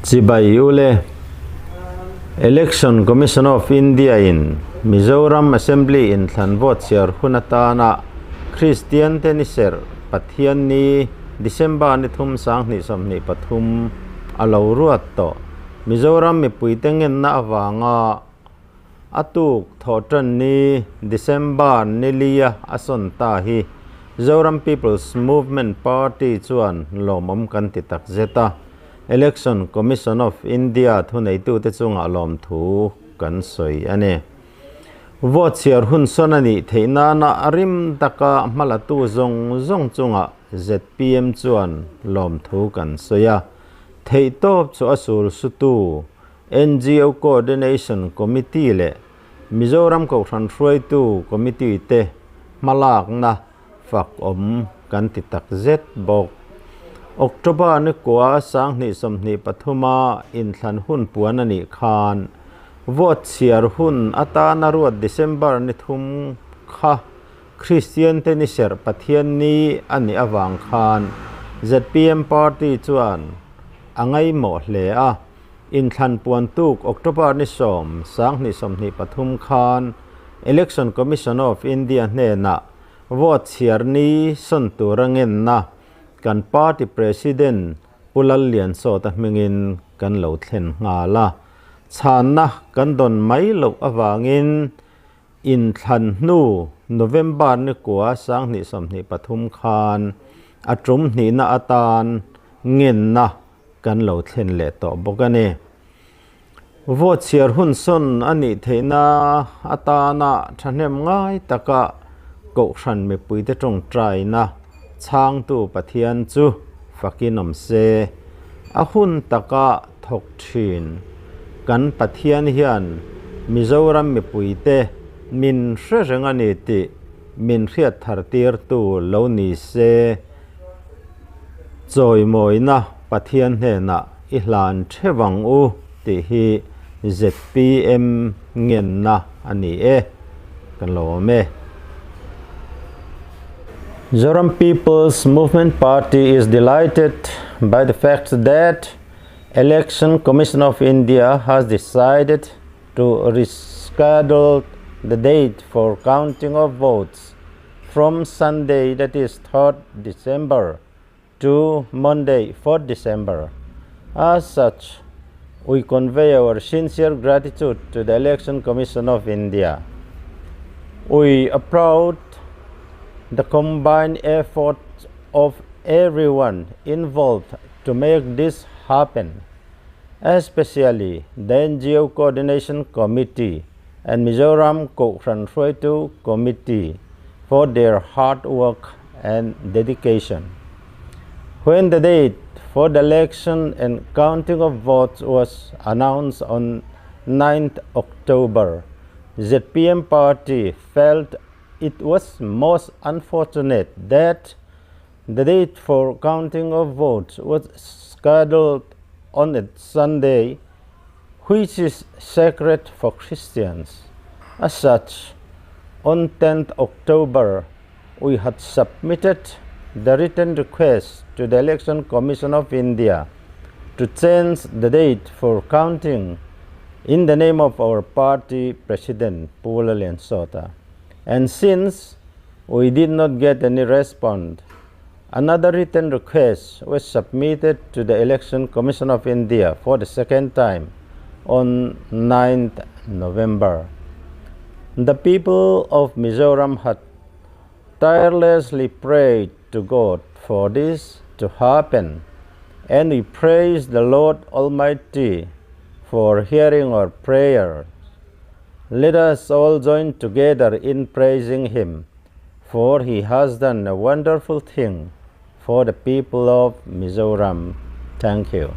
Chibai ule. Election Commission of India in Mizoram Assembly inthlan vote chhiar hun atana Kristian te ni serh Pathian ni December ni thum 2023 a lo ruat tawh. Mizoram mipui te ngenna avanga a tuk thawhtan ni December ni lia a sawn ta hi Zoram People's Movement Party chuan lawmawm kan ti tak zet a. Election Commission of India thuneitute chungah lawmthu kan sawi a ni. Vote chhiar hun sawn a nih theih nana a rim taka hmalatu zawng zawng chungah zpm chuan lawmthu kan sawi a. Theihtawp chu a sul sutu NGO Coordination Committee leh Mizoram Kohhran Hruaitu Committee te hmalakna fak awm kan ti tak zet bawk. October ni kua 2023 a inthlan hun puan a nih khan vote chhiar hun atana ruat December ni thum kha Kristian te ni serh Pathian ni a nih avang khan zpm party chuan a ngaimawh hle a. Inthlan puan tuk October ni 10 2023 khan Election Commission of India hnenah vote chhiar ni sawn tura ngenna kan party president Pu Lalliansawta hmingin kan lo thlen nghal a. Chhanna kan dawn mai loh avangin inthlan hnu November ni kua 2023 khan a tum hnihna atan ngenna kan lo thlen leh tawh bawk a ni. Vote chhiar hun sawn a nih theihna atana thahnem ngai taka Kohhran mipuite tawngtaina chhangtu Pathian chu fakin awm se. A hun taka thawk thin kan Pathian hian Mizoram mipuite min hre reng a ni tih min hriat thar tirtu lo ni se. Chawimawina Pathian hnenah i hlan theuh ang u tih hi zpm ngenna a ni e. Kan lo awm e. Zoram People's Movement Party is delighted by the fact that Election Commission of India has decided to reschedule the date for counting of votes from Sunday, that is 3rd December, to Monday, 4th December. As such, we convey our sincere gratitude to the Election Commission of India. We applaud the combined effort of everyone involved to make this happen, especially the NGO Coordination Committee and Mizoram Kohhran Hruaitu Committee for their hard work and dedication. When the date for the election and counting of votes was announced on 9th October, ZPM party felt it was most unfortunate that the date for counting of votes was scheduled on a Sunday, which is sacred for Christians. As such, on 10th October, we had submitted the written request to the Election Commission of India to change the date for counting in the name of our party president, Pu Lalliansawta. And since we did not get any response, another written request was submitted to the Election Commission of India for the second time on 9th November. The people of Mizoram had tirelessly prayed to God for this to happen, and we praise the Lord Almighty for hearing our prayers. Let us all join together in praising Him, for He has done a wonderful thing for the people of Mizoram. Thank you.